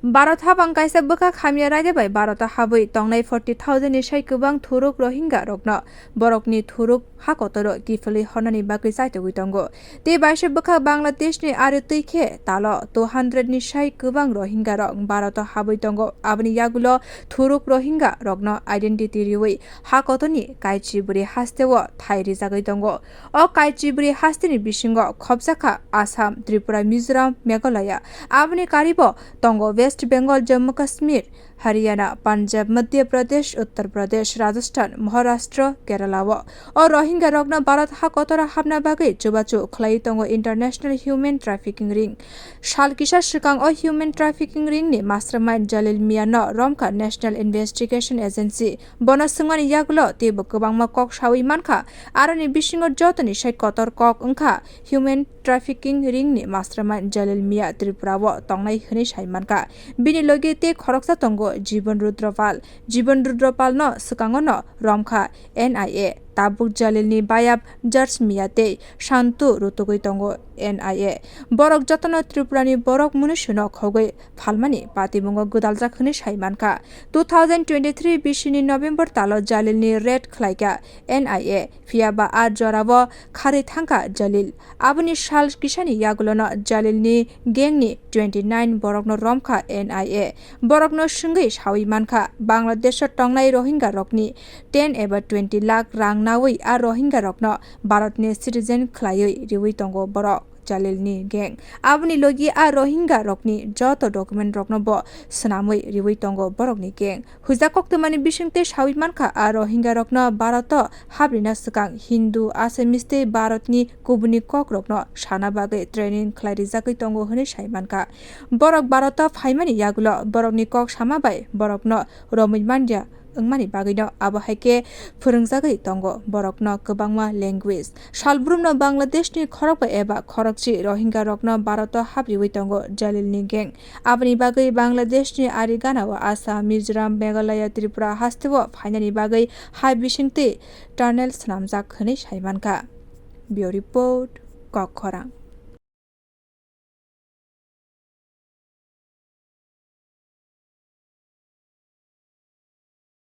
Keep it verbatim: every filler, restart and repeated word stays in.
Bharat habang kaisa bwkhak hamya raida bai Bharat o habwi tongnai forty thousand ni sai kwbang thuruk Rohingya rokno borokni thuruk ha kotoro kiphilwi hornani bagwi chaitogwi tongo. Tei baisa bwkhak Bangladeshni ari twi khe talo two hundred ni sai kwbang Rohingya rok Bharat o habwi tongo. Aboni yagulo thuruk Rohingya rokno identity riwi ha kotorni Kaichiburi hasteo thai rijagwi tongo. O Kaichiburi hasteni bisingo khopjakha Assam, Tripura, Mizoram, Meghalaya. Aboni karibo tongo West Bengal, Jammu Kashmir, Haryana, Punjab, Madhya Pradesh, Uttar Pradesh, Rajasthan, Maharashtra, Kerala o. O Rohingya rokno Bharat ha kotoro habna bagwi chubachu khlaiwi tongo International Human Trafficking Ring. Sal kisa swkang o human trafficking ring ni mastermind Jalil Mia no romkha National Investigation Agency. Bono swngmani yagulo teibo kwbangma kok sawi mankha. Aroni bisingo jotoni sai kotor kok wngkha human trafficking ring ni mastermind Jalil Mia Tripura o tongnai hwnwi sai mankha. Bini logi tei khoroksa tongo Jibon Rudra Pal. Jibon Rudra Pal no swkango no romkha N I A. Tabuk Jalil ni bayap George Mia tei Santu rutugwi tongo N I A. Borok jotono Tripura ni borok munusuno khogwi phalmani patimungo gwdaljak hwnwi sai mankha. Two thousand twenty-three bisini November talo Jalilni raid khlaikha N I A, phiyaba a jorao kharwi thangkha Jalil. Aboni sal kisani yagulono Jalilni gangni twenty nine borokno romkha N I A. Borokno swngwi sawi mankha, Bangladesho tongnai Rohingya rokni ten eba twenty lakh rang nawi a Rohingya rokno Bharatni citizen khlaiwi riwi tongo borok. Jalilni gang. Aboni logi a Rohingya rokni joto document rokno bo swnamwi riwi tongo borokni gang. Huijak koktwmani bisingtwi sawi mankha a Rohingya rokno Bharat o habrina swkang Hindu, Assamese tei Bharatni kubuni kok rokno sana bagwi training khlai rijagwi tongo hwnwi sai mankha. Borok Bharat o phaimani yagulo borokni kok sama bai borokno romwi manya wngmani bagwino abo hai khe phwrwngjagwi tongo borokno kwbangma language. Salbrumno Bangladeshni khorokba eba khorokchi Rohingya rokno Bharat o habriwi tongo Jalilni gang. Aboni bagwi Bangladeshni ari ganao Assam, Mizoram, Meghalaya, Tripura hasteo phainani bagwi hai bisingtwi tunnel swnamjak hwnwi sai mankha. Bureau Report, Kokkhorang.